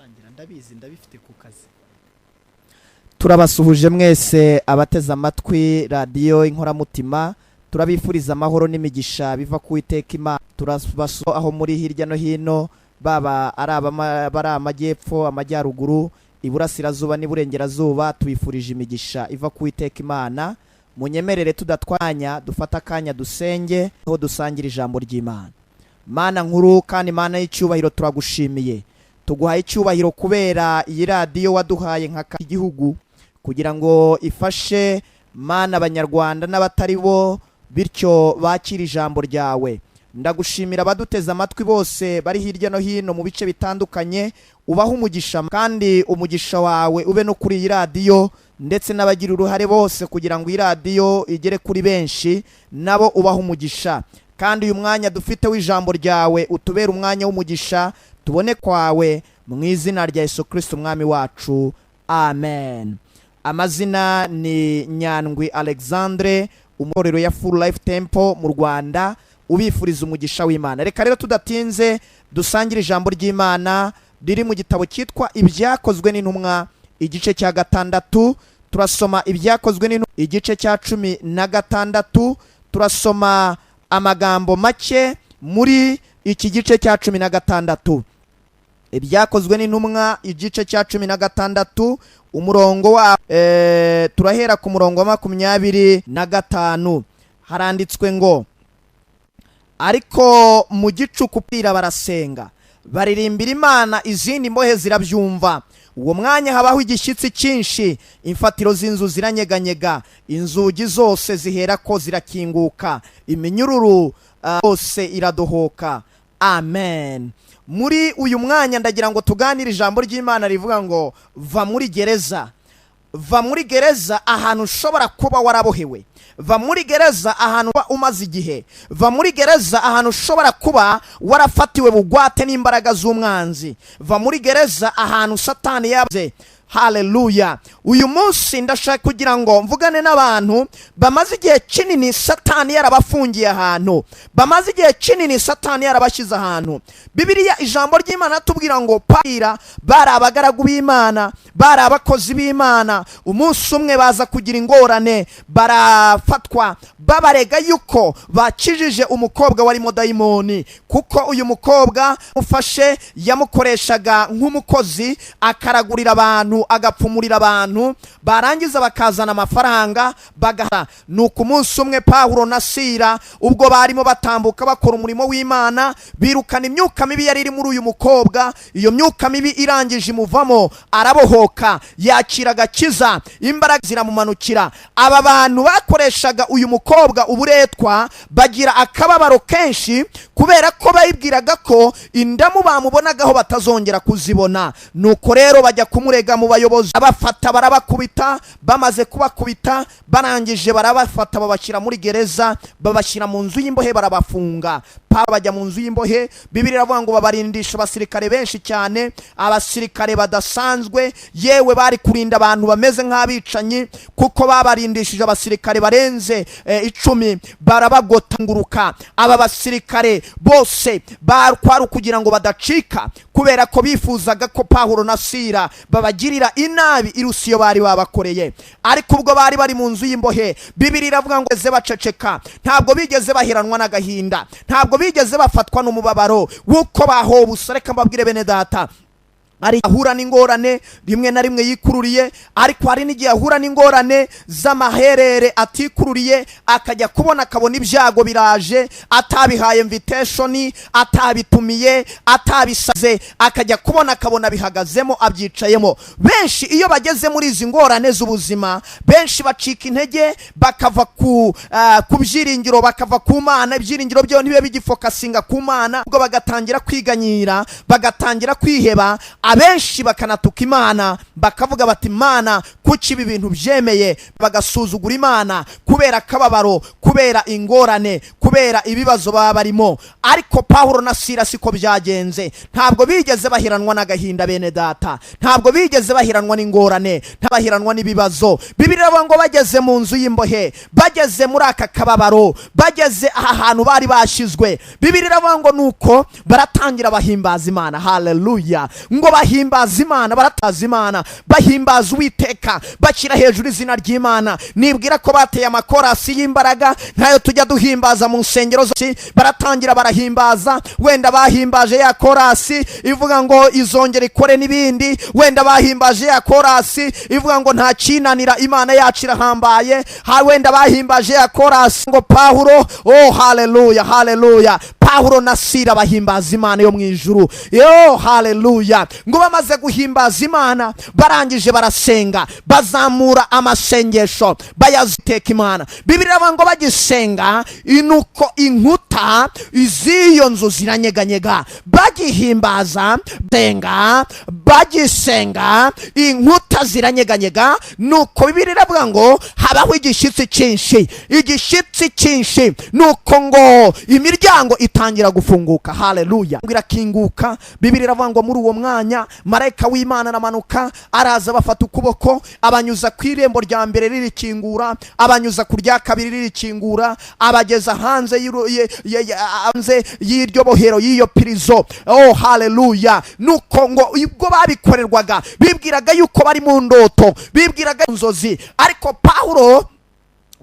Gutangira ndabizi, ndabifite ku kazi. Turabasuhuje mwese abateze amatwi Radiyo Inkoramutima, turabifuriza amahoro n'imigisha biva ku Iteka Imana. Turabasu aho muri hirya no hino, baba ari abari amajyepfo, amajyaruguru, iburasirazuba n'iburengerazuba, tubifurije imigisha iva ku Iteka Imana. Munyemerere tudatwanya, dufate akanya dusenge, aho dusangira ijambo ry'Imana. Mana nkuru kandi Mana y'icyubahiro, turagushimiye, tuguhaye icyubahiro kubera iyi radiyo waduhaye nka igihugu kugira ngo ifashe, Mana, Abanyarwanda n'abatari bo, bityo bakire ijambo ryawe. Ndagushimira abaduteze amatwi bose bari hirya no hino mu bice bitandukanye, ubahe umugisha, kandi umugisha wawe ube no kuri iyi radiyo, ndetse n'abagira uruhare bose kugira ngo iyi radiyo igere kuri benshi, nabo ubahe umugisha. Kandi uyu mwanya dufite w'ijambo ryawe utubere umwanya w'umugisha, tubone kwawe, mu izina rya Yesu Kirisiti Umwami wacu, amen. Amazina ni Nyandwi Alexandre, umuriro ya Full Life Temple mu Rwanda, ubifuriza umugisha w'Imana. Reka rero tudatinze dusangire ijambo ry'Imana riri mu gitabo cyitwa Ibyakozwe n'Intumwa, igice cya gatandatu. Turasoma Ibyakozwe n'Intumwa, igice cya 16. Turasoma amagambo make muri iki gice cya 16. Ibyakozwe n'Intumwa, igice cya 16, umurongo wa turahera ku murongo wa 25. Haranditswe ngo: "Ariko mu gicuku pira barasenga, baririmbira Imana, izindi mbohe zirabyumva. Uwo mwanya habaho igishyitsi cyinshi, imfatiro z'inzu ziranyeganyega, inzugi zose ziherako zirakinguka, iminyururu yose iradohoka." Amen. Muri uyu mwanya ndagira ngo tuganire ijambo ry'Imana rivuga ngo: "Va muri gereza." Va muri gereza ahantu ushobora kuba warabohewe, va muri gereza ahantu uba umaze igihe, va muri gereza ahantu ushobora kuba warafatiwe bugwate n'imbaraga z'umwanzi, va muri gereza ahantu Satani yabaze. Haleluya! Uyu munsi ndashaka kugira ngo mvugane n'abantu bamaze igihe kinini Satani yarabafungiye ahantu, bamaze igihe kinini Satani yarabashyize ahantu. Bibiliya, ijambo ry'Imana tubwira ngo pira bari abagaragu b'Imana, bari abakozi b'Imana. Umunsi umwe baza kugira ingorane, barafatwa, babarega yuko bakijije umukobwa warimo dayimoni, kuko uyu mukobwa ufashe yamukoreshaga nk'umukozi, akaragurira abantu, agapfumurira abantu, barangiza bakazana amafaranga bagaha. Nuko umunsi umwe Pawulo na Sira, ubwo barimo batambuka bakora umurimo w'Imana, birukana imyuka mibi yari iri muri uyu mukobwa. Iyo myuka mibi irangije imuvamo, arabohoka, yakira agakiza, imbaraga ziramumanukira. Aba bantu bakoreshaga uyu mukobwa uburetwa bagira akababaro kenshi, kubera ko bayibwiraga ko indamu bamubonagaho batazongera kuzibona. Nuko rero bajya kumurega mu bayobozi, abafata barabakubita. Bamaze kubakubita, barangije barabafata, babashyira muri gereza, babashyira mu nzu y'imbohe, barabafunga. Bajya mu nzu y'imbohe, Bibiliya iravuga ngo babarindisha abasirikare benshi cyane, abasirikare badasanzwe. Yewe, bari kurinda abantu bameze nk'abicanyi, kuko babarindishije abasirikare barenze 10, barabagotanguruka. Aba basirikare bose kwari ukugira ngo badacika, kubera ko bifuzaga ko Pawulo na Sira babagirira inabi irusi iyo bari babakoreye. Ariko ubwo bari bari mu nzu y'imbohe, Bibiliya iravuga ngo ze baceceka. Ntabwo bigeze baheranwa n'agahinda, ntabwo bigeze bafatwa n'umubabaro w'uko bahowe ubusa. Reka mbabwire, bene data, ari ahura n'ingorane rimwe na rimwe yikururiye, ariko hari n'igihe ahura n'ingorane z'amaherere atikururiye, akajya kubona akabona ibyago biraje atabihaye invitation, atabitumiye, atabisaze, akajya kubona akabona bihagazemo, abyicayemo. Benshi iyo bageze muri izi ngorane z'ubuzima, benshi bacika intege, bakava ku byiringiro, bakava ku Mana. Ibyiringiro byabo ntibibe bigifocusinga ku Mana, ubwo bagatangira kwiganyira, bagatangira kwiheba, abenshi bakanatuka Imana, bakavuga bati: "Imana, kuki ibi bintu byemeye?" Bagasuzugura Imana kubera akababaro, kubera ingorane, kubera ibibazo baba barimo. Ariko Pawulo na Sira siko byagenze. Ntabwo bigeze baheranwa n'agahinda, bene data. Ntabwo bigeze baheranwa n'ingorane, ntabaheranwa n'ibibazo. Bibiliya iravuga ngo bageze mu nzu y'imbohe, bageze muri aka kababaro, bageze aha hantu bari bashyizwe, Bibiliya iravuga ngo nuko baratangira bahimbaza Imana. Haleluya! Ngo Bahimbaza Imana, barataza Imana, bahimbaza Uwiteka, bashyira hejuru izina ry'Imana. Nibwira ko bateye amakorasi y'imbaraga nkayo tujya duhimbaza mu nsengero zose. Baratangira barahimbaza, wenda bahimbaje ya korasi ivuga ngo "Izongera ikore" n'ibindi, wenda bahimbaje ya korasi ivuga ngo "Nta kinanira Imana yacu, irahambaye." Ha, wenda bahimbaje ya korasi ngo "Pawulo", oh haleluya, haleluya, Pawulo na Sira bahimbaza Imana yo mu ijuru. Yo haleluya! Ngo bamaze guhimbaza Imana, barangije barasenga, bazamura amasengesho bayaziteka Imana. Bibiliya iravuga ngo bagisenga, inuko inkuta z'iyo nzu ziranyeganyega. Bagihimbaza, senga, bagisenga, inkuta ziranyeganyega. Nuko Bibiliya iravuga ngo habaho igishyitsi cyinshi, igishyitsi cyinshi. Nuko ngo imiryango itangira gufunguka. Haleluya! Ngo irakinguka. Bibiliya iravuga ngo muri uwo mwanya marayika w'Imana aramanuka, araza, bafata ukuboko, abanyuza ku irembo rya mbere ririkingura, abanyuza ku rya kabiri ririkingura, abageza hanze hanze y'iryo bohero, y'iyo pirizo. Oh haleluya! Nuko ngo ubwo babikorerwaga, bibwiraga yuko bari mu ndoto, bibwiraga inzozi, ariko Pawulo,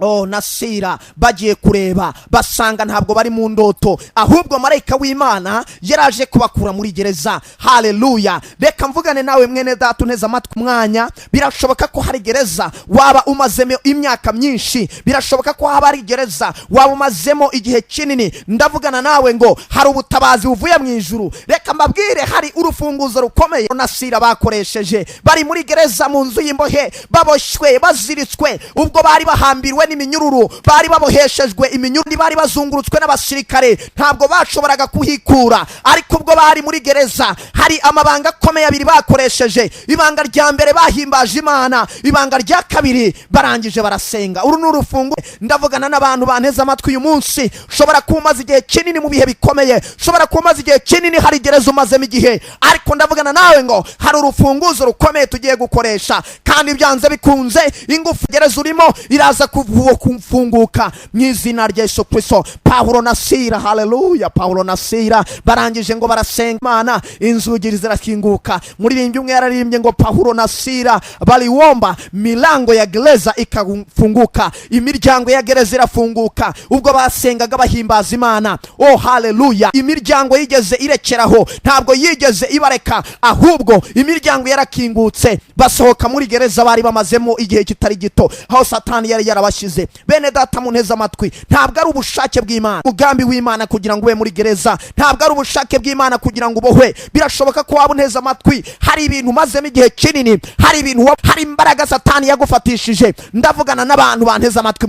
oh, na Sira bagiye kureba basanga ntabwo bari mu ndoto, ahubwo marayika w'Imana yaraje kubakura muri gereza. Haleluya! Reka mvugane nawe, mwene data unteze amatwi umwanya. Birashoboka ko hari gereza waba umazemo imyaka myinshi, birashoboka ko haba hari gereza waba umazemo igihe kinini. Ndavugana nawe ngo hari ubutabazi buvuye mu ijuru. Reka mbabwire, hari urufunguzo rukomeye na Sira bakoresheje bari muri gereza, mu nzu y'imbohe, baboshywe, baziritswe. Ubwo bari bahambiriwe n'iminyururu, bari baboheshejwe iminyururu, bari bazungurutswe n'abasirikare, ntabwo bashoboraga kuhikura. Ariko ubwo bari muri gereza, hari amabanga akomeye abiri bakoresheje. Ibanga rya mbere, bahimbaje Imana. Ibanga rya kabiri, barangije barasenga. Uru ni urufunguzo. Ndavugana n'abantu banteze amatwi uyu munsi. Ushobora kuba umaze igihe kinini mu bihe bikomeye, ushobora kuba umaze igihe kinini hari gereza umazemo igihe, ariko ndavugana nawe ngo hari urufunguzo rukomeye tugiye gukoresha, kandi byanze bikunze ingufu gereza urimo iraza kufunguka mu izina rya Yesu Kristo. Pawulo na Sira, haleluya, Pawulo na Sira barangije ngo barasenga Imana, inzugi zirakinguka. Muririmbyi umwe yararirimbye ngo "Pawulo na Sira baliomba, milango ya gereza ikafunguka." Imiryango ya gereza irafunguka ubwo basengaga bahimbaza Imana. Oh haleluya! Imiryango yigeze irekeraho? Ntabwo yigeze ibareka, ahubwo imiryango yarakingutse, basohoka muri gereza bari bamazemo igihe kitari gito, aho Satani yari yarabashyize. Bene data munteze amatwi, ntabwo ari ubushake bw'Imana, umugambi w'Imana kugira ngo ube muri gereza. Ntabwo ari ubushake bw'Imana kugira ngo ubohwe. Birashoboka ko waba unteze amatwi, hari ibintu umazemo igihe kinini, hari ibintu hari imbaraga Satani yagufatishije. Ndavugana n'abantu banteze amatwi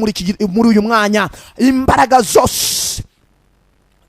muri uyu mwanya. Imbaraga zose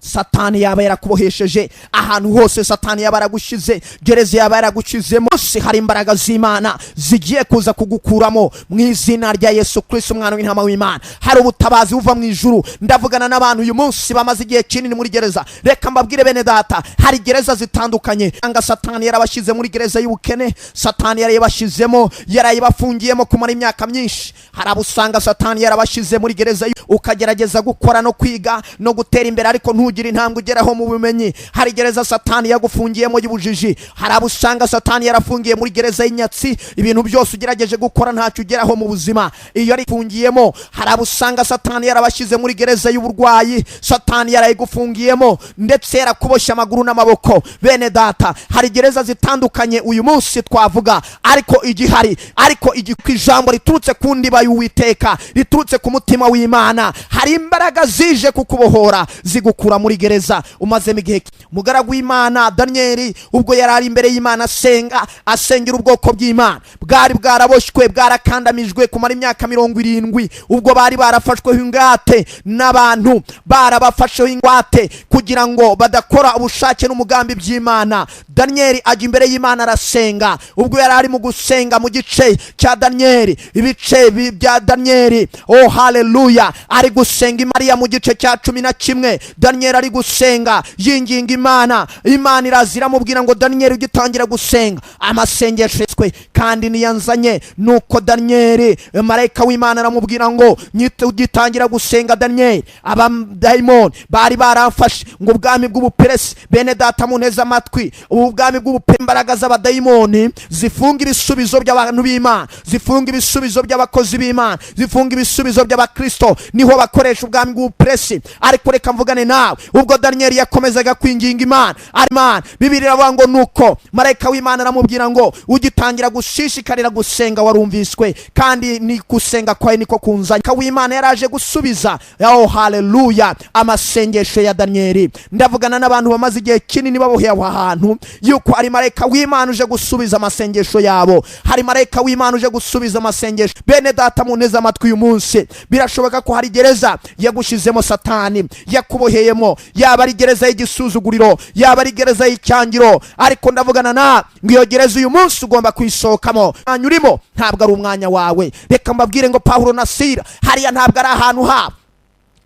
Satani yaba yarakubohesheje, ahantu hose Satani yaba yaragushyize, gereza yaba yaragushyizemo, hose hari imbaraga z'Imana zigiye kuza kugukuramo mu izina rya Yesu Kristo, umwana w'intama w'Imana. Hari ubutabazi buva mu ijuru. Ndavugana n'abantu uyu munsi bamaze igihe kinini muri gereza. Reka mbabwire, bene data, hari gereza zitandukanye. Anga Satani yarabashyize muri gereza y'ubukene, Satani yarayibashyizemo, yarayibafungiyemo kumara imyaka myinshi. Hari abo usanga Satani yarabashyize muri gereza, ukagerageza gukora no kwiga no gutera imbere, ariko ntugire intambwe ugeraho mu bumenyi. Hari gereza Satani yagufungiyemo y'ubujiji. Hari abo usanga Satani yarafungiye muri gereza y'inyatsi, ibintu byose ugerageje gukora ntacyo ugeraho mu buzima, iyo arifungiyemo. Hari abo usanga Satani yarabashyize muri gereza y'uburwayi, Satani yarayigufungiyemo, ndetse yarakuboshye amaguru n'amaboko. Bene data, hari gereza zitandukanye uyu munsi twavuga, ariko igihari, ariko ijambo riturutse ku ndiba y'Uwiteka, riturutse ku mutima w'Imana, hari imbaraga zije kukubohora, zigukura muri gereza umazemo igihe. Umugaragu w'Imana Daniyeli, ubwo yari ari imbere y'Imana asenga, asengera ubwoko bw'Imana bwari bwaraboshywe, bwarakandamijwe kumara imyaka 70, ubwo bari barafashweho ingwate n'abantu, barabafasheho ingwate kugira ngo badakora ubushake n'umugambi by'Imana, Daniyeli ajya imbere y'Imana arasenga. Ubwo yari ari mu gusenga, mu gice cya Daniyeli, ibice bya Daniyeli, oh haleluya, ari gusenga Mariya mu gice cya 11, Daniyeli. Daniyeli ari gusenga yinginga Imana. Imana iraza iramubwira ngo: "Daniyeli, ugitangira gusenga, amasengesho yiswe kandi niyanzanye." Nuko Daniyeli, marayika w'Imana aramubwira ngo: "Ugitangira gusenga, Daniyeli, abadayimoni bari baramfashe." Ngo ubwami bw'Ubuperesi, bene data munteze amatwi, ubu bwami bw'Ubuperesi, imbaraga z'abadayimoni zifunga ibisubizo by'abantu b'Imana, zifunga ibisubizo by'abakozi b'Imana, zifunga ibisubizo by'abakristo, niho bakoresha ubwami bw'Ubuperesi. Ariko reka mvugane nawe. Ubwo Daniyeli yakomezaga kwinginga Imana, ari Imana, Bibiri iravuga ngo nuko marayika w'Imana aramubwira ngo: "Ugitangira gushishikarira gusenga, warumviswe, kandi ni gusenga kwawe niko kunzanye." Marayika w'Imana yaraje gusubiza, oh haleluya, amasengesho ya Daniyeli. Ndavugana n'abantu bamaze igihe kinini baboheye aho hantu, yuko hari marayika w'Imana uje gusubiza amasengesho yabo. Hari marayika w'Imana uje gusubiza amasengesho. Bene data munteze amatwi, uyu munsi birashoboka ko hari gereza yagushyizemo, Satani yakuboheyemo, yaba ari gereza y'igisuzuguriro, yaba ari gereza y'icyangiro. Ariko ndavugana na ngo iyo gereza uyu munsi ugomba kuyisohokamo. Umwanya urimo ntabwo ari umwanya wawe. Reka mbabwire ngo Pawulo na Sila hariya ntabwo ari ahantu habo.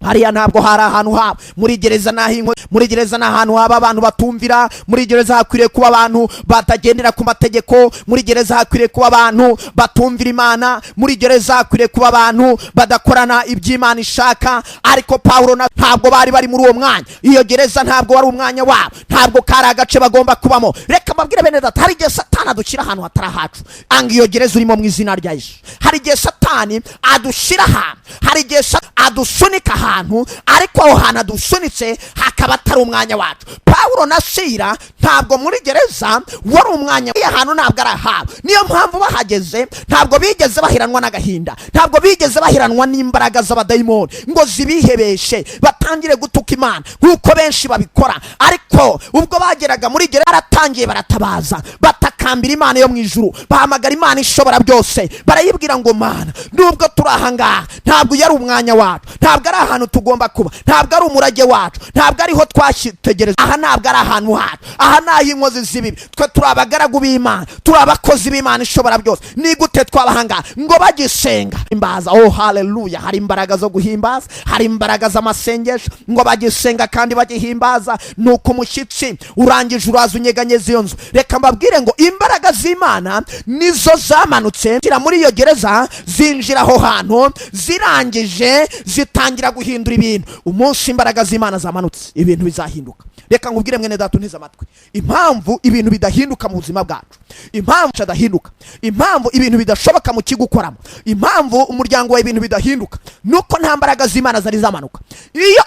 Hariya ntabwo hari ahantu habo. Muri gereza naho inko, muri gereza ni ahantu haba abantu batumvira. Muri gereza hakwiriye kuba abantu batagendera ku mategeko. Muri gereza hakwiriye kuba abantu batumvira Imana. Muri gereza hakwiriye kuba abantu badakorana iby'Imana ishaka. Ariko Pawulo na ntabwo bari bari muri uwo mwanya. Iyo gereza ntabwo wari umwanya wabo, ntabwo kari agace bagomba kubamo. Reka mbabwire, bene data, hari igihe Satani adushyira ahantu hatari ahacu. Anga iyo gereza urimo mu izina rya Yesu. Hari igihe Satani adushyira ahantu, hari igihe adusunika ahantu, ariko aho hantu adusunitse hakaba atari umwanya wacu. Pawulo na Sila ntabwo muri gereza wari umwanya. Iyo hantu ntabwo ari ahabo. Niyo mpamvu bahageze ntabwo bigeze bahiranwa n'agahinda, ntabwo bigeze bahiranwa n'imbaraga z'abadayimoni ngo zibihebeshe batangire gutuka Imana nk'uko benshi babikora. Ariko ubwo bageraga muri gereza, baratangiye baratabaza, batakambira Imana yo mu ijuru, bahamagara Imana ishobora byose, barayibwira ngo: "Mana, nubwo turi ahangaha, ntabwo uyu ari umwanya wacu, ntabwo ari ahantu tugomba kuba, ntabwo ari umurage wacu, ntabwo ariho twashyitegereza. Aha ntabwo ari ahantu hacu, aha ni ah'inkozi z'ibibi. Twe turi abagaragu b'Imana, turi abakozi b'Imana ishobora byose. Ni gute twaba ahangaha?" Ngo bagisenga imbaza, oh haleluya, hari imbaraga zo guhimbaza, hari imbaraga z'amasengesho. Ngo bagisenga kandi bagihimbaza, nuko umushyitsi urangije uraza unyeganyeza iyo nzu. Reka mbabwire ngo imbaraga z'Imana nizo zamanutse zira muri iyo gereza, zinjira aho hantu, zirangije zitangira guhindura ibintu. Umunsi imbaraga z'Imana zamanutse, ibintu bizahinduka. Reka nkubwire, mwene data unteze amatwi, impamvu ibintu bidahinduka mu buzima bwacu, impamvu bidahinduka, impamvu ibintu bidashoboka mu kigo ukoramo, impamvu umuryango wawe ibintu bidahinduka, nuko nta mbaraga z'Imana zari zamanuka. Iyo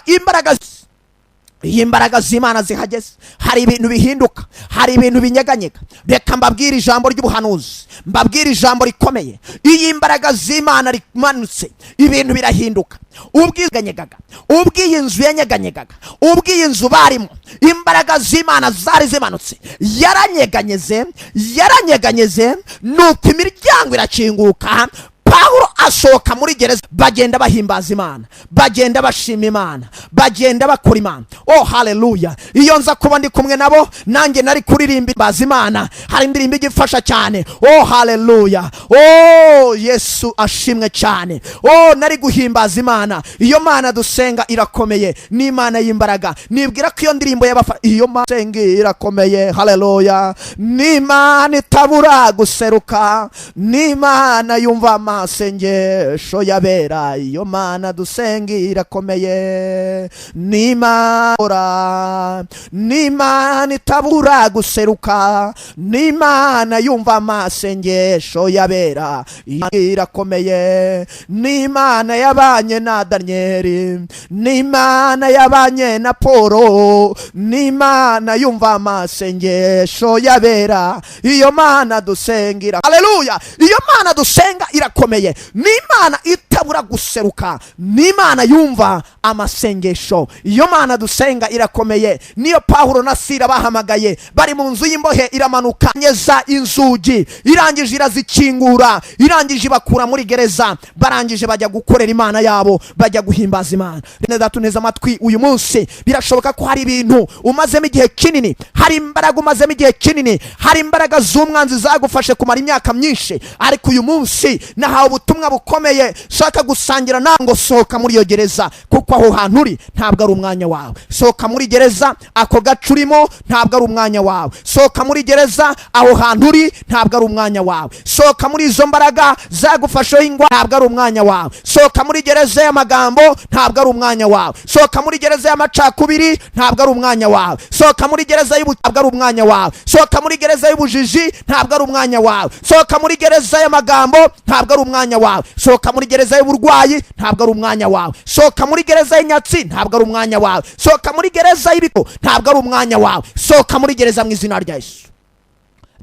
imbaraga z'Imana zihageze, hari ibintu bihinduka, hari ibintu binyeganyega. Reka mbabwire ijambo ry'ubuhanuzi, mbabwire ijambo rikomeye. Iyo imbaraga z'Imana rimanutse, ibintu birahinduka. Ubwiganyegaga, ubwo iyi nzu yanyeganyegaga, ubwo iyi nzu barimo imbaraga z'Imana zari zimanutse, yaranyeganyeze, yaranyeganyeze, nuko imiryango irakinguka. Pawulo asohoka muri gereza. Bagenda bahimbaza Imana, bagenda bashima Imana, bagenda bakora Imana. Oh haleluya! Iyo nza kuba ndi kumwe nabo, nanjye nari kuririmba imbaza Imana. Hari indirimbo ijya ifasha cyane. Oh haleluya! Oh, Yesu ashimwe cyane. Oh, nari guhimbaza Imana. Iyo Mana dusenga irakomeye, ni Imana y'imbaraga. Nibwira ko iyo ndirimbo y'abafa, iyo Mana dusenga irakomeye, haleluya, ni Imana itabura guseruka, ni Imana yumva amasengesho y'abera. Iyo Mana dusenga irakomeye, ni Imana, ni Imana itabura guseruka, ni Imana yumva amasengesho y'abera. Irakomeye, ni Imana yabanye na Daniyeli, ni Imana yabanye na Polo, ni Imana yumva amasengesho y'abera. Iyo Mana dusenga, haleluya, iyo Mana dusenga irakomeye, ni Imana itabura guseruka, ni Imana yumva amasengesho. Iyo Mana dusenga irakomeye. Niyo Pawulo na Sila bahamagaye bari mu nzu y'imbohe, iramanuka nyeza inzugi, irangije irazikingura, irangije ibakura muri gereza, barangije bajya gukorera Imana yabo, bajya guhimbaza Imana. Neza tuneze amatwi, uyu munsi birashoboka ko hari ibintu umazemo igihe kinini, hari imbaraga umazemo igihe kinini, hari imbaraga z'umwanzi zagufashe kumara imyaka myinshi. Ariko uyu munsi nahawe ubutumwa. Bukomeye shaka gusangira nawe ngo sohoka muri iyo gereza, kuko aho hantu uri ntabwo ari umwanya wawe. Sohoka muri gereza, ako gace urimo ntabwo ari umwanya wawe. Sohoka muri gereza, aho hantu uri ntabwo ari umwanya wawe. Sohoka muri izo mbaraga zagufasheho ingwa, ntabwo ari umwanya wawe. Sohoka muri gereza y'amagambo, ntabwo ari umwanya wawe. Sohoka muri gereza y'amacakubiri, ntabwo ari umwanya wawe. Sohoka muri gereza y'ubu, ntabwo ari umwanya wawe. Sohoka muri gereza y'ubujiji, ntabwo ari umwanya wawe. Sohoka muri gereza y'amagambo, ntabwo ari umwanya wawe. Sohoka muri gereza y'uburwayi, ntabwo ari umwanya wawe. Sohoka muri gereza y'inyatsi, ntabwo ari umwanya wawe. Sohoka muri gereza y'ibito, ntabwo ari umwanya wawe. Sohoka muri gereza mu izina rya Yesu.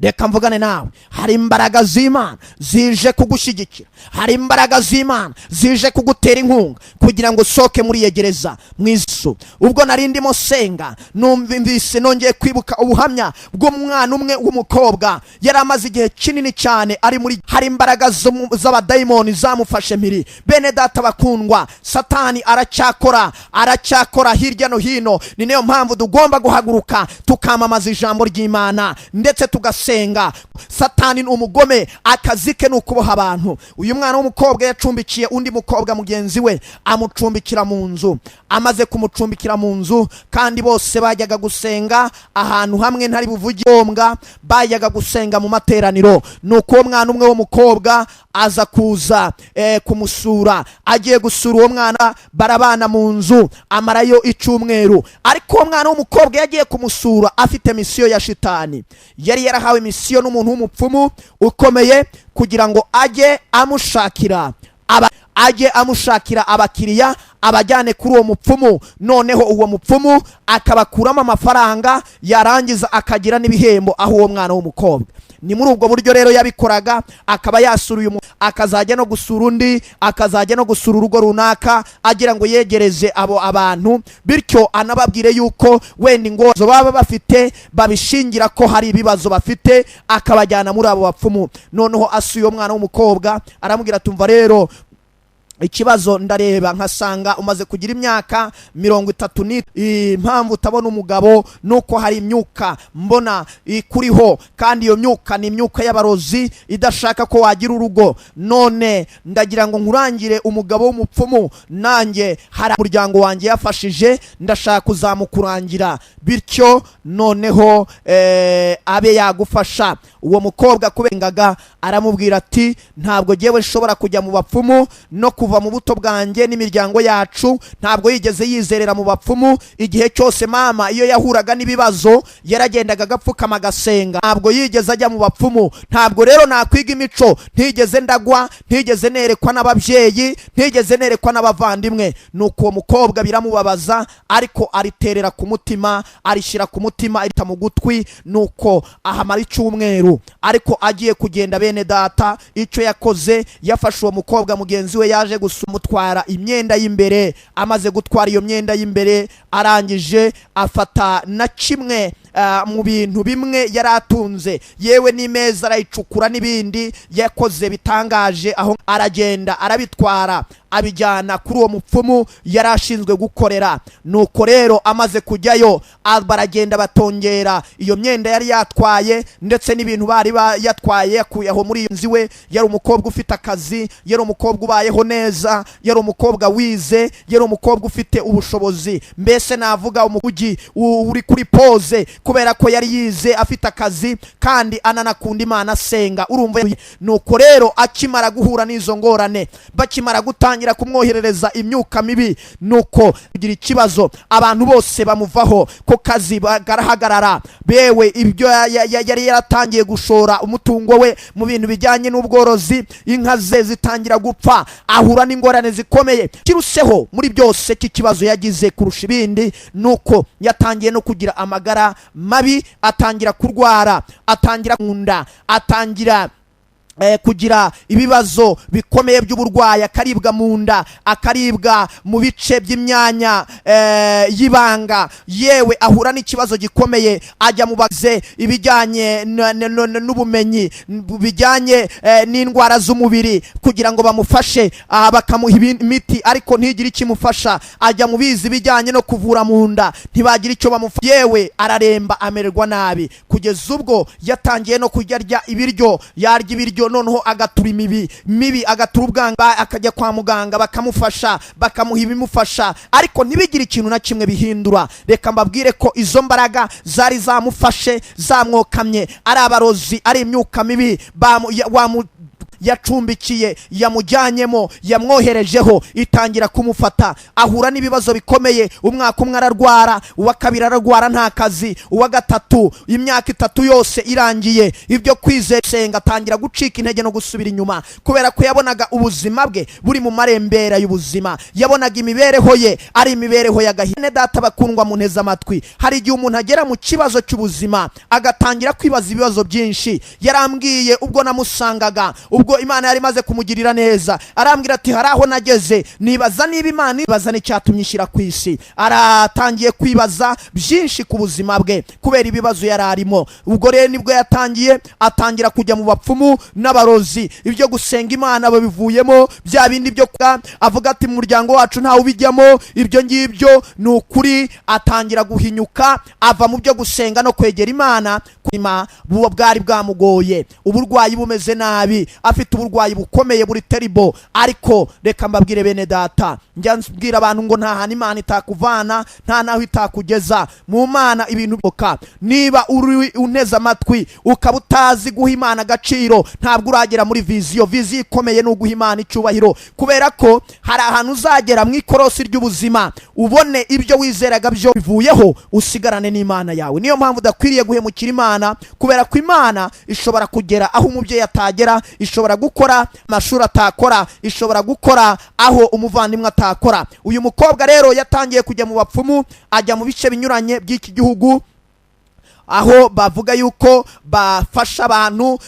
Reka mvugane nawe. Hari imbaraga z'Imana zije kugushyigikira, hari imbaraga z'Imana zije kugutera inkunga kugira ngo usohoke muri iyo gereza mu isu. Ubwo nari ndimo senga, numvise nongeye kwibuka ubuhamya bw'umwana umwe w'umukobwa yari amaze igihe kinini cyane ari muri, hari imbaraga z'abadayimoni zamufashe mpiri. Bene data bakundwa, Satani aracyakora, aracyakora hirya no hino. Ni nayo mpamvu tugomba guhaguruka tukamamaza ijambo ry'Imana ndetse tugasenga. Satani ni umugome, akazi ke ni ukuboha abantu. Uyu mwana w'umukobwa yacumbikiye undi mukobwa mugenzi we, amucumbikira mu nzu. Amaze kumucumbikira mu nzu, kandi bose bajyaga gusenga ahantu hamwe, ntari buvuge ngombwa, bajyaga gusenga mu materaniro. Nuko uwo mwana umwe w'umukobwa aza kuza kumusura. Agiye gusura uwo mwana, barabana mu nzu, amarayo icyumweru. Ariko uwo mwana w'umukobwa yagiye kumusura afite misiyo ya shitani. Yari yarahawe misiyo n'umuntu w'umupfumu ukomeye kugira ngo ajye amushakira abakiriya, abajyane kuri uwo mupfumu, noneho uwo mupfumu akabakuramo amafaranga, yarangiza akagira n'ibihembo aho uwo mwana w'umukobwa. Ni muri ubwo buryo rero yabikoraga, akaba yasura uyu akazajya no gusura undi, akazajya no gusura urugo runaka, agira ngo yegereze abo abantu, bityo anababwire yuko wenda ingozo baba bafite babishingira ko hari ibibazo bafite, akabajyana muri abo bapfumu. Noneho asuye uwo mwana w'umukobwa, aramubwira: "Tumva rero, ikibazo ndareba nkasanga umaze kugira imyaka 30, ni impamvu utabona umugabo nuko hari imyuka mbona ikuriho, kandi iyo myuka ni imyuka y'abarozi idashaka ko wagira urugo. None ndagira ngo nkurangire umugabo w'umupfumu, nanjye hari umuryango wanjye yafashije, ndashaka kuzamukurangira, bityo noneho abe yagufasha." Uwo mukobwa kubengaga aramubwira ati: "Ntabwo jyewe nshobora kujya mu bapfumu, no kuva mu buto bwanjye n'imiryango yacu ntabwo yigeze yizerera mu bapfumu. Igihe cyose mama iyo yahuraga n'ibibazo yaragendaga agapfukama agasenga, ntabwo yigeze ajya mu bapfumu. Ntabwo rero nakwiga imico ntigeze ndagwa, ntigeze nerekwa n'ababyeyi, ntigeze nerekwa n'abavandimwe." Nuko uwo mukobwa biramubabaza, ariko ariterera ku mutima, arishyira ku mutima, arita mu gutwi. Nuko ahamara icyumweru. Ariko agiye kugenda, bene data, icyo yakoze, yafashe uwo mukobwa mugenzi we yaje gusumutwara imyenda y'imbere. Amaze gutwara iyo myenda y'imbere, arangije afata na kimwe mu bintu bimwe yari atunze, yewe n'imeza arayicukura, n'ibindi yakoze bitangaje aho, aragenda arabitwara, abijyana kuri uwo mupfumu yari ashinzwe gukorera. Nuko rero amaze kujyayo, baragenda batongera iyo myenda yari yatwaye ndetse n'ibintu bari yatwaye yakuye aho muri iyo nzu iwe. Yari umukobwa ufite akazi, yari umukobwa ubayeho neza, yari umukobwa wize, yari umukobwa ufite ubushobozi, mbese navuga umugi uri kuri poze, kubera ko yari yize, afite akazi, kandi ananakunda Imana, asenga, urumva. Nuko rero akimara guhura n'izo ngorane, bakimara gutangira kumwoherereza imyuka mibi, nuko kugira ikibazo, abantu bose bamuvaho, ku kazi barahagarara, bewe ibyo yari yaratangiye gushora umutungo we mu bintu bijyanye n'ubworozi, inka ze zitangira gupfa, ahura n'ingorane zikomeye. Kiruseho muri byose cy'ikibazo yagize kurusha ibindi, nuko yatangiye no kugira amagara mabi, atangira kurwara, atangira kunda, atangira kugira ibibazo bikomeye by'uburwayi, akaribwa mu nda, akaribwa mu bice by'imyanya y'ibanga, yewe ahura n'ikibazo gikomeye. Ajya mu baze ibijyanye n'ubumenyi bijyanye n'indwara z'umubiri kugira ngo bamufashe, bakamuha imiti ariko ntigire ikimufasha. Ajya mu bizi ibijyanye no kuvura mu nda, ntibagira icyo bamufasha, yewe araremba, amererwa nabi, kugeza ubwo yatangiye no kujya arya ibiryo, yarya ibiryo Noneho agatura imibi mibi, agatura ubwanga, akajya kwa muganga bakamufasha, bakamuha ibimufasha, ariko ntibigire ikintu na kimwe bihindura. Reka mbabwire ko izo mbaraga zari zamufashe, zamwokamye, ari abarozi, ari imyuka mibi yacumbikiye, yamujyanyemo, yamwoherejeho, itangira kumufata. Ahura n'ibibazo bikomeye. Umwaka umwe ararwara, uwa kabiri ararwara, nta kazi, uwa gatatu. Imyaka 3 yose irangiye, ibyo kwizera senga atangira gucika intege no gusubira inyuma, kubera ko yabonaga ubuzima bwe buri mu marembera y'ubuzima, yabonaga imibereho ye ari imibereho y'agahinda. Data bakundwa mu nteze amatwi, hari igihe umuntu agera mu kibazo cy'ubuzima agatangira kwibaza ibibazo byinshi. Yarambwiye ubwo namusangaga, ubwo Imana yari imaze kumugirira neza, arambwira ati: "Hari aho nageze nibaza niba Imana ibaza n'icyatumye ishyira ku isi." Aratangiye kwibaza byinshi ku buzima bwe kubera ibibazo yari arimo. Ubwo rero nibwo yatangiye, atangira kujya mu bapfumu n'abarozi. Ibyo gusenga Imana babivuyemo, bya bindi byo avuga ati: "Mu muryango wacu ntawe ubijyamo ibyo ngibyo." Ni ukuri, atangira guhinyuka, ava mu byo gusenga no kwegera Imana. Kurima buba bwari bwamugoye, uburwayi bumeze nabi, afite uburwayi bukomeye buri terrible. Ariko reka mbabwire bene data, njya mbwira abantu ngo nta hantu Imana itakuvana, nta naho itakugeza. Mu Mana ibintu biboka. Niba uri unteze amatwi ukaba utazi guha Imana agaciro, ntabwo uragera muri vision. Vision ikomeye ni uguha Imana icyubahiro, kubera ko hari ahantu uzagera mu ikorosi ry'ubuzima ubone ibyo wizeraga byo bivuyeho, usigarane n'Imana yawe. Niyo mpamvu udakwiriye guhemukira Imana, kubera ko Imana ishobora kugera aho umubyeyi atagera, ishobora gukora amashuri atakora, ishobora gukora aho umuvandimwe atakora. Uyu mukobwa rero yatangiye kujya mu bapfumu, ajya mu bice binyuranye by'iki gihugu aho bavuga yuko bafasha abantu,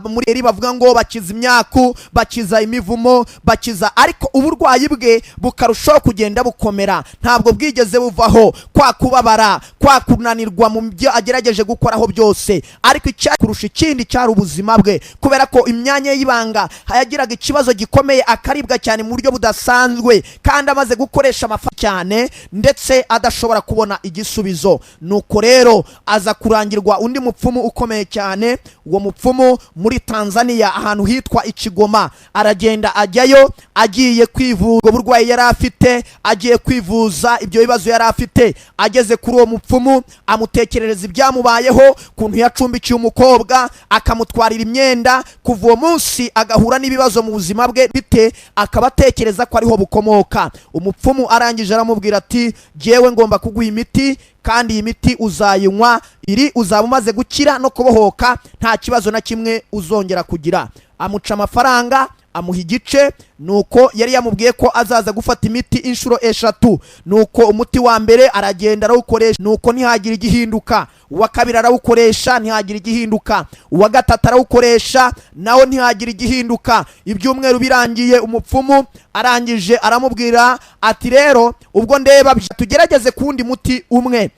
muri eri bavuga ngo bakiza imyaku, bakiza imivumo, bakiza, ariko uburwayi bwe bukarushaho kugenda bukomera. Ntabwo bwigeze buvaho, kwa kubabara, kwa kunanirwa mu byo agerageje gukoraho byose. Ariko icya kurusha ikindi cyari ubuzima bwe, kubera ko imyanya y'ibanga yagiraga ikibazo gikomeye, akaribwa cyane mu buryo budasanzwe, kandi amaze gukoresha amafaranga cyane ndetse adashobora kubona igisubizo. Nuko rero aza kurangirwa undi mupfumu ukomeye cyane, uwo mupfumu muri Tanzania ahantu hitwa Ikigoma. Aragenda ajyayo agiye kwivuza ubwo burwayi yari afite, agiye kwivuza ibyo bibazo yari afite. Ageze kuri uwo mupfumu, amutekerereza ibyamubayeho, ukuntu yacumbikiye umukobwa akamutwarira imyenda, kuva uwo munsi agahura n'ibibazo mu buzima bwe bite, akaba atekereza ko ariho bukomoka. Umupfumu arangije aramubwira ati: "Jyewe ngomba kuguha imiti, kandi iyi miti uzayinywa iri uzaba umaze gukira no kubohoka, nta kibazo na kimwe uzongera kugira." Amuca amafaranga, amuha igice. Nuko yari yamubwiye ko azaza gufata imiti inshuro 3. Nuko umuti wa mbere aragenda arawukoresha, nuko ntihagire igihinduka. Uwa kabiri arawukoresha, ntihagire igihinduka. Uwa gatatu arawukoresha, nawo ntihagire igihinduka. Ibyumweru birangiye, umupfumu arangije aramubwira ati: "Rero ubwo ndeba tugerageze ku wundi muti umwe."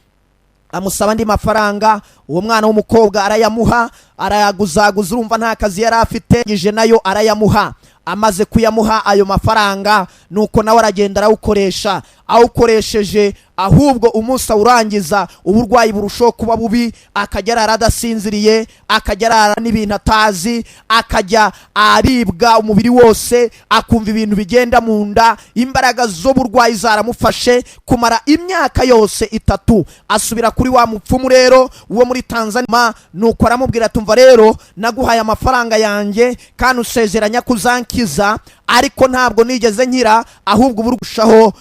Amusaba andi mafaranga. Uwo mwana w'umukobwa arayamuha, arayaguzaguza, urumva nta kazi yari afite, yije nayo arayamuha. Amaze kuyamuha ayo mafaranga, nuko nawe aragenda arawukoresha. Awukoresheje, ahubwo umunsi awurangiza uburwayi burushaho kuba bubi, akajya arara adasinziriye, akajya arara n'ibintu atazi, akajya aribwa umubiri wose, akumva ibintu bigenda mu nda. Imbaraga z'uburwayi zaramufashe kumara imyaka yose 3. Asubira kuri wa mupfumu rero wo muri Tanzania, nuko aramubwira: "Tumva rero, naguhaye amafaranga yanjye kandi usezeranya kuzankiza, ariko ntabwo nigeze nkira, ahubwo burushaho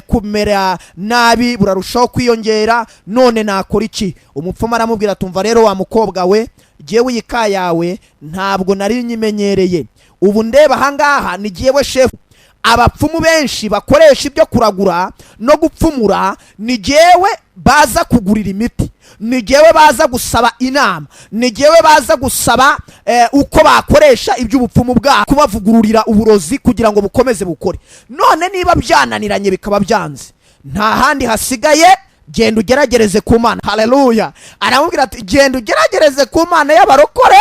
kumera nabi, burarushaho kwiyongera. None nakora iki?" Umupfumu aramubwira: "Tumva rero wa mukobwa we, jyewe iyi ka yawe ntabwo nari nyimenyereye. Ubu ndeba ahangaha ni jyewe shefu. Abapfumu benshi bakoresha ibyo kuragura no gupfumura ni jyewe baza kugurira imiti, ni jyewe baza gusaba inama, ni jyewe baza gusaba uko bakoresha iby'ubupfumu bwabo, kubavugururira uburozi kugira ngo bukomeze bukore. None niba byananiranye, bikaba byanze, nta handi hasigaye, genda ugeragereze ku Mana." Haleluya! Aramubwira ati: "Genda ugeragereze ku Mana y'abarokore."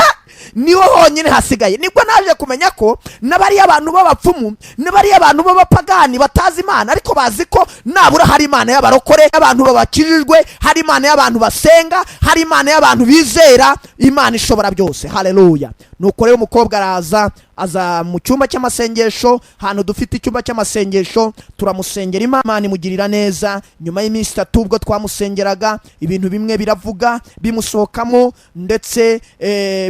Niho honyine hasigaye. Nibwo naje kumenya ko n'abariya abantu b'abapfumu, n'abariya abantu b'abapagani batazi Imana, ariko bazi ko nabura hari Imana y'abarokore, abantu babakijijwe, hari Imana y'abantu basenga, hari Imana y'abantu bizera Imana ishobora byose. Haleluya! Nuko rero umukobwa araza, aza mu cyumba cy'amasengesho, ahantu dufite icyumba cy'amasengesho, turamusengera, Imana imugirira neza. Nyuma y'iminsi 3 ubwo twamusengeraga, ibintu bimwe biravuga bimusohokamo, ndetse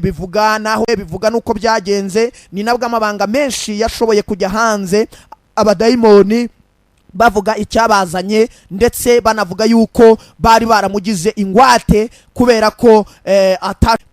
bivuga naho bivuga nuko byagenze. Ni nabwo amabanga menshi yashoboye kujya hanze, abadayimoni bavuga icyabazanye, ndetse banavuga yuko bari baramugize ingwate kubera ko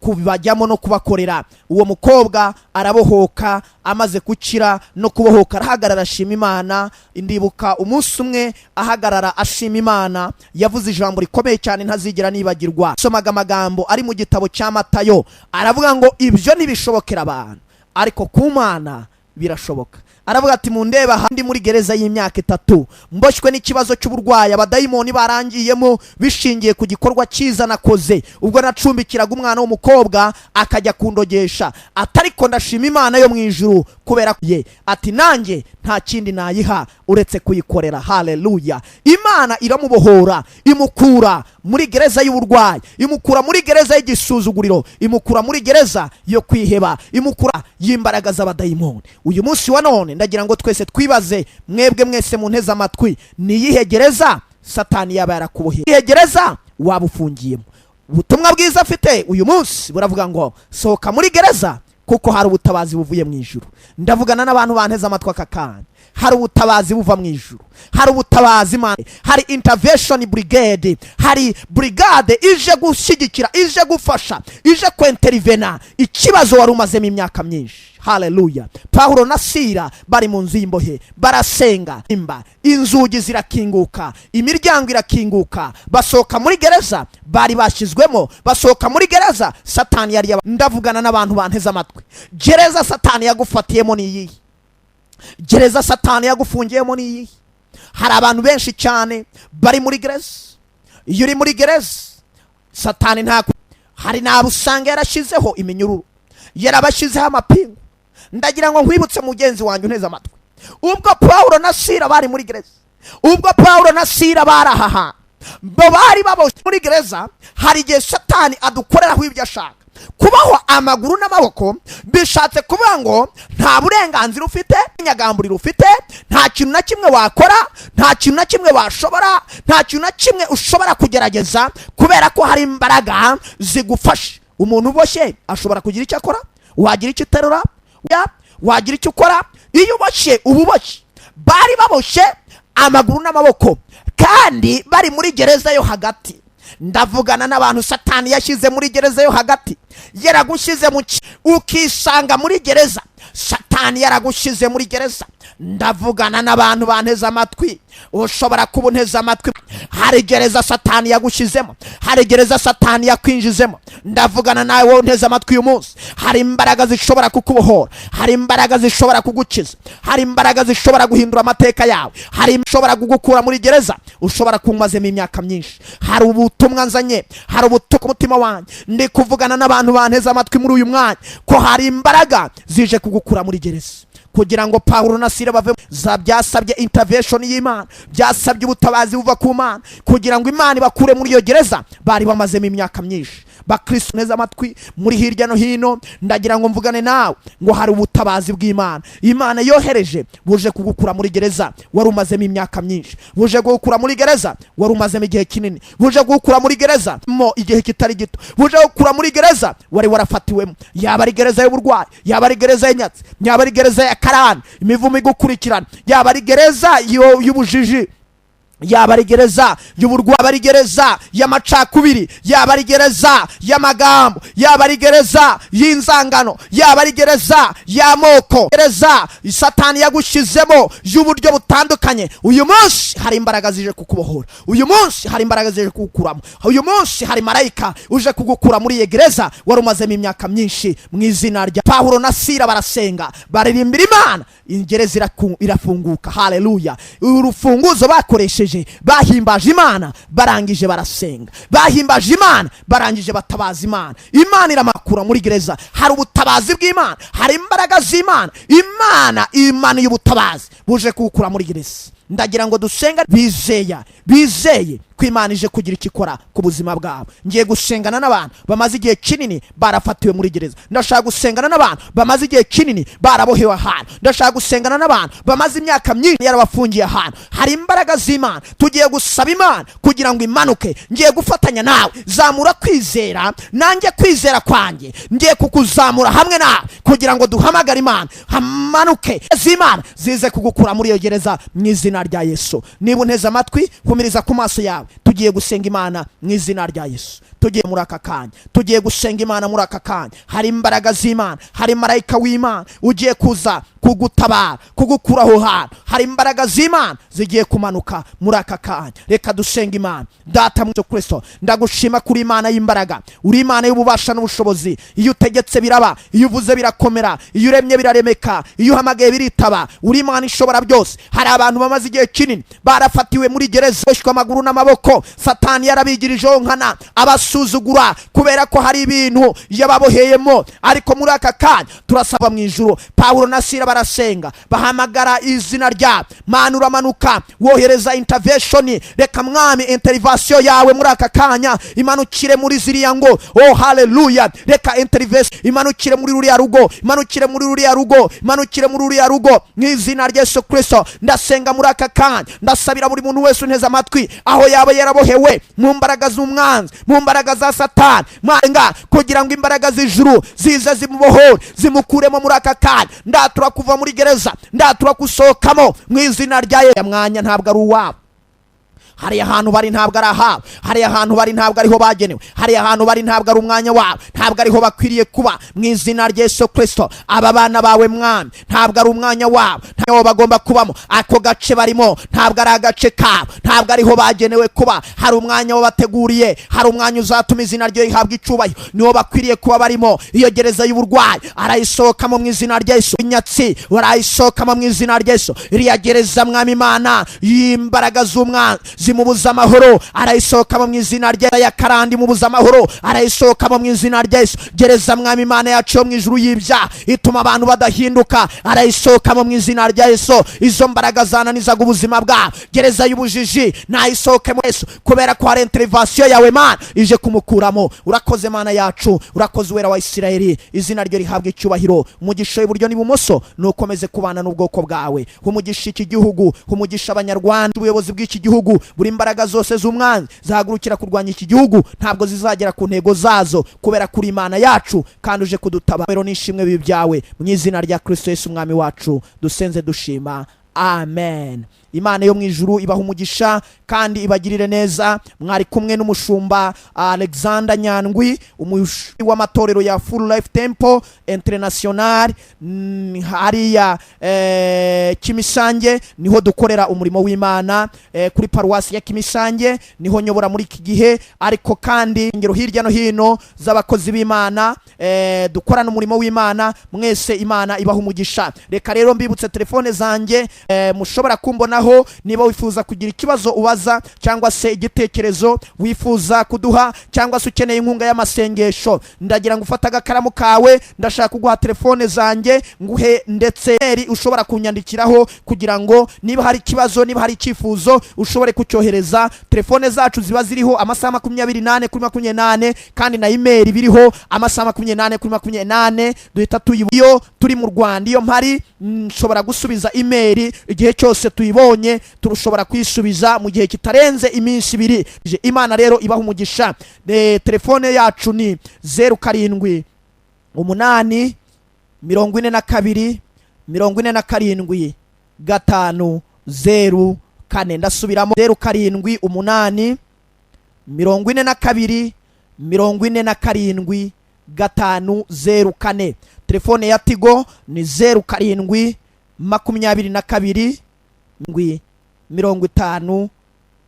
kubajyamo no kubakorera. Uwo mukobwa arabohoka. Amaze gukira no kubohoka, arahagarara ashima Imana. Ndibuka umunsi umwe ahagarara ashima Imana, yavuze ijambo rikomeye cyane ntazigera nibagirwa. Somaga amagambo ari mu gitabo cya Matayo, aravuga ngo: "Ibyo ntibishobokera abantu, ariko ku Mana birashoboka." Aravuga ati: "Mundeba aha, ndi muri gereza y'imyaka 3, mboshywe n'ikibazo cy'uburwayi, abadayimoni barangiyemo bishingiye ku gikorwa cyiza nakoze ubwo nacumbikiraga umwana w'umukobwa akajya kundogesha." Atariko ndashima Imana yo mu ijuru kubera ye. Ati: "Nanjye nta kindi nayiha uretse kuyikorera." Haleluya! Imana iramubohora, imukura muri gereza y'uburwayi, imukura muri gereza y'igisuzuguriro, imukura muri gereza yo kwiheba, imukura y'imbaraga z'abadayimoni. Uyu munsi wa none ndagira ngo twese twibaze, mwebwe mwese munteze amatwi: ni iyihe gereza Satani yaba yarakuboheye? Iyihe gereza waba ufungiyemo? Ubutumwa bwiza afite uyu munsi buravuga ngo: "Sohoka muri gereza, kuko hari ubutabazi buvuye mu ijuru." Ndavugana n'abantu banteze amatwi aka kanya. Hari ubutabazi buva mu ijuru, hari ubutabazi Imana, hari intervention brigade, hari brigade ije gushyigikira, ije gufasha, ije kwenterivena ikibazo wari umazemo imyaka myinshi. Haleluya! Pawulo na Sira bari mu nzu y'imbohe, barasenga, imba inzugi zirakinguka, imiryango irakinguka, basohoka muri gereza bari bashyizwemo, basohoka muri gereza Satani yari. Ndavugana n'abantu banteze amatwi. Gereza Satani yagufatiyemo ni iyihe? Gereza Satani yagufungiyemo ni iyihe? Hari abantu benshi cyane bari muri gereza. Iyo uri muri gereza, Satani nta hari n'abo usanga yarashyizeho iminyururu, yarabashyizeho amapingu. Ndagira ngo nkwibutse, mugenzi wanjye unteze amatwi, ubwo Pawulo na Sira bari muri gereza, ubwo Pawulo na Sira bari aha hantu, bo bari baboshye muri gereza. Hari igihe Satani adukoreraho ibyo ashaka. Kubaho amaguru n'amaboko bishatse kuvuga ngo nta burenganzira ufite, inyagamburiro ufite, nta kintu na kimwe wakora, nta kintu na kimwe washobora, nta kintu na kimwe ushobora kugerageza, kubera ko hari imbaraga zigufasha. Umuntu uboshye ashobora kugira icyo akora? Wagira icyo uterura? Wagira icyo ukora? Iyo uboshye, uba uboshye. Bari baboshye amaguru n'amaboko kandi bari muri gereza yo hagati. Ndavugana n'abantu Satani yashyize muri gereza yo hagati. Yaragushyize mu ukisanga muri gereza, Satani yaragushyize muri gereza. Ndavugana n'abantu banteze amatwi. Ushobora kuba unteze amatwi, hari gereza Satani yagushyizemo, hari gereza Satani yakwinjizemo. Ndavugana nawe wowe unteze amatwi uyu munsi. Hari imbaraga zishobora kukubohora, hari imbaraga zishobora kugukiza, hari imbaraga zishobora guhindura amateka yawe, hari ishobora kugukura muri gereza ushobora kumazemo imyaka myinshi. Hari ubutumwa nzanye, hari ubutumwa ku mutima wanjye. Ndi kuvugana n'abantu banteze amatwi muri uyu mwanya ko hari imbaraga zije kugukura muri gereza. Kugira ngo Pawulo na Sila bave za, byasabye intervention y'Imana, byasabye ubutabazi buva ku Mana kugira ngo Imana ibakure muri iyo gereza bari bamazemo imyaka myinshi. Bakristo neza amatwi muri hirya no hino, ndagira ngo mvugane nawe ngo hari ubutabazi bw'Imana Imana yohereje, buje kugukura muri gereza wari umazemo imyaka myinshi, buje kugukura muri gereza wari umazemo igihe kinini, buje kugukura muri gereza mo igihe kitari gito, buje kugukura muri gereza wari warafatiwemo, yaba ari gereza y'uburwayi, yaba ari gereza y'inyatsi, yaba ari gereza ya karani, imivumo igukurikirana, yaba ari gereza y'ubujiji, yaba ari gereza y'uburwayi, yaba ari gereza y'amacakubiri, yaba ari gereza y'amagambo, yaba ari gereza y'inzangano, yaba ari gereza y'amoko, gereza Satani yagushyizemo y'uburyo butandukanye. Uyu munsi hari imbaraga zije kukubohora. Uyu munsi hari imbaraga zije kugukuramo. Uyu munsi hari marayika uje kugukura muri iyo gereza wari umazemo imyaka myinshi, mu izina rya Pawulo na Sira barasenga, baririmbira Imana, gereza irafunguka. Haleluya! Urufunguzo bakoresheje Bakoresheje bahimbaje Imana, barangije barasenga, bahimbaje Imana, barangije batabaza Imana, Imana iramakura muri gereza. Hari ubutabazi bw'Imana, hari imbaraga z'Imana. Imana imanuye ubutabazi buje kuwukura muri gereza. Ndagira ngo dusenga bizeya, bizeye ko Imana ije kugira icyo ikora ku buzima bwabo. Ngiye gusengana n'abantu bamaze igihe kinini barafatiwe muri gereza. Ndashaka gusengana n'abantu bamaze igihe kinini barabohewe ahantu. Ndashaka gusengana n'abantu bamaze imyaka myinshi yarabafungiye ahantu. Hari imbaraga z'Imana. Tugiye gusaba Imana kugira ngo imanuke. Ngiye gufatanya nawe. Zamura kwizera, nanjye kwizera kwanjye ngiye kukuzamura hamwe nawe kugira ngo duhamagare Imana, hamanuke z'Imana zize kugukura muri iyo gereza mu izina rya Yesu. Niba unteze amatwi, humiriza ku maso yawe. Tugiye gusenga Imana mu izina rya Yesu. Tugiye muri aka kanya, tugiye gusenga Imana muri aka kanya. Hari imbaraga z'Imana, hari marayika w'Imana ugiye kuza kugutabara, kugukura aho hantu. Hari imbaraga z'Imana zigiye kumanuka muri aka kanya. Reka dusenga Imana. Data mu Kristo, ndagushima kuri Imana y'imbaraga. Uri Imana y'ububasha n'ubushobozi. Iyo utegetse biraba, iyo uvuze birakomera, iyo uremye biraremeka, iyo uhamagaye biritaba. Uri Imana ishobora byose. Hari abantu bamaze igihe kinini barafatiwe muri gereza, boshywe amaguru n'amaboko. Satani yarabigirijeho nkana, abasuzugura kubera ko hari ibintu yababoheyemo. Ariko muri aka kanya turasaba mu ijuru. Pawulo na Sila barasenga, bahamagara izina rya Mana, uramanuka, wohereza intervention. Reka Mwami, intervention yawe muri aka kanya imanukire muri ziriya ngo. Oh haleluya! Reka intervention imanukire muri ruriya rugo, imanukire muri ruriya rugo, imanukire muri ruriya rugo mu izina rya Yesu Kristo. Ndasenga muri aka kanya, ndasabira buri muntu wese unteze amatwi, aho yaba yarabohewe mu mbaraga z'umwanzi, mu mbaraga za Satani, mwenga kugira ngo imbaraga z'ijuru zize zimubohore, zimukuremo muri aka kanya. Ndatura kuva muri gereza, ndatura gusohokamo mu izina rya Yesu. Mwanya ntabwo ari uwabo. Hariya ahantu bari ntabwo ari ahabo. Hariya ahantu bari ntabwo ariho bagenewe. Hariya ahantu bari ntabwo ari umwanya wabo, ntabwo ariho bakwiriye kuba. Mu izina rya Yesu Kristo, aba bana bawe Mwami, ntabwo ari umwanya wabo, ntabwo bagomba kubamo. Ako gace barimo ntabwo ari agace kabo, ntabwo ariho bagenewe kuba. Hari umwanya wabateguriye, hari umwanya uzatuma izina rye rihabwa icubahiro, niwo bakwiriye kuba barimo. Iyo gereza y'uburwayi arayisohokamo mu izina rya Yesu. Inyatsi barayisohokamo mu izina rya Yesu. Iriya gereza, Mwami Imana, y'imbaraga z'umwanzi zimubuza amahoro, arayisohokamo mu izina rya ya karandi imubuza amahoro, arayisohokamo mu izina rya Yesu. Gereza, Mwami Imana yacu yo mu ijuru, y'ibyaha ituma abantu badahinduka, arayisohokamo mu izina rya Yesu. Izo mbaraga zananizaga ubuzima bwabo, gereza y'ubujiji, nayisohokemo Yesu, kubera ko hari intervention yawe Mana ije kumukuramo. Urakoze Mana yacu, urakoze Uwera wa Isirayeli, izina rye rihabwa icyubahiro. Umugisha w'iburyo n'ibumoso nukomeze kubana n'ubwoko bwawe. Umugisha iki gihugu, umugisha Abanyarwanda, ubuyobozi bw'iki gihugu. Buri imbaraga zose z'umwanzi zahagurukira kurwanya iki gihugu ntabwo zizagera ku ntego zazo, kubera kuri Imana yacu kandi uje kudutabara. Rero n'ishimwe bibi byawe mu izina rya Kristo Yesu Umwami wacu dusenze dushima, amen. Imana yo mu ijuru ibaha umugisha kandi ibagirire neza. Mwari kumwe n'umushumba Alexander Nyandwi, umuyobozi w'amatorero ya Full Life Temple International hariya Kimisange niho dukorera umurimo w'Imana, kuri paruwasi ya Kimisange niho nyobora muri iki gihe. Ariko kandi ingero hirya no hino z'abakozi b'Imana dukorana umurimo w'Imana. Mwese Imana ibaha umugisha. Reka rero mbibutse telefone zanjye mushobora kumbonaho niba wifuza kugira ikibazo ubaza, cyangwa se igitekerezo wifuza kuduha, cyangwa se ukeneye inkunga y'amasengesho. Ndagira ngo ufate agakaramu kawe. Ndashaka kuguha telefone zanjye, nguhe ndetse email ushobora kunyandikiraho, kugira ngo niba hari ikibazo, niba hari icyifuzo, ushobore kucyohereza. Telefone zacu ziba ziriho amasaha 24/24, kandi na email biriho amasaha 24/24, duhita tuyibona. Iyo turi mu Rwanda, iyo mpari, nshobora gusubiza email igihe cyose tuyibonye, turushobora kuyisubiza mu gihe kitarenze iminsi 2. Imana rero ibaha umugisha. Telefone yacu ni 078 42 47 5 0 4. Ndasubiramo: 078 42 47 5 0 4. Telefone ya Tigo ni 07 22 50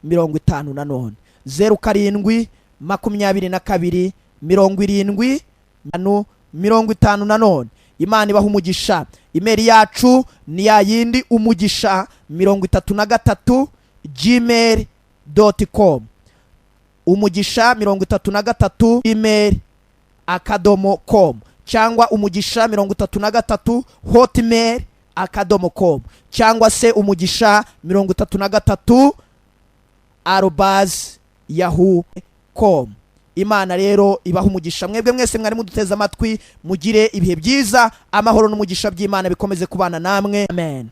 50. Nanone 07 22 70 50. Nanone Imana ibaha umugisha. Email yacu ni ya yindi, umugisha 33 gmail.com, umugisha33 gmail.com, cyangwa umugisha33 hotmail.com, cyangwa se umugisha33 @yahoo com. Imana rero ibaha umugisha mwebwe mwese mwari muduteze amatwi. Mugire ibihe byiza, amahoro n'umugisha by'Imana bikomeze kubana namwe. Amen.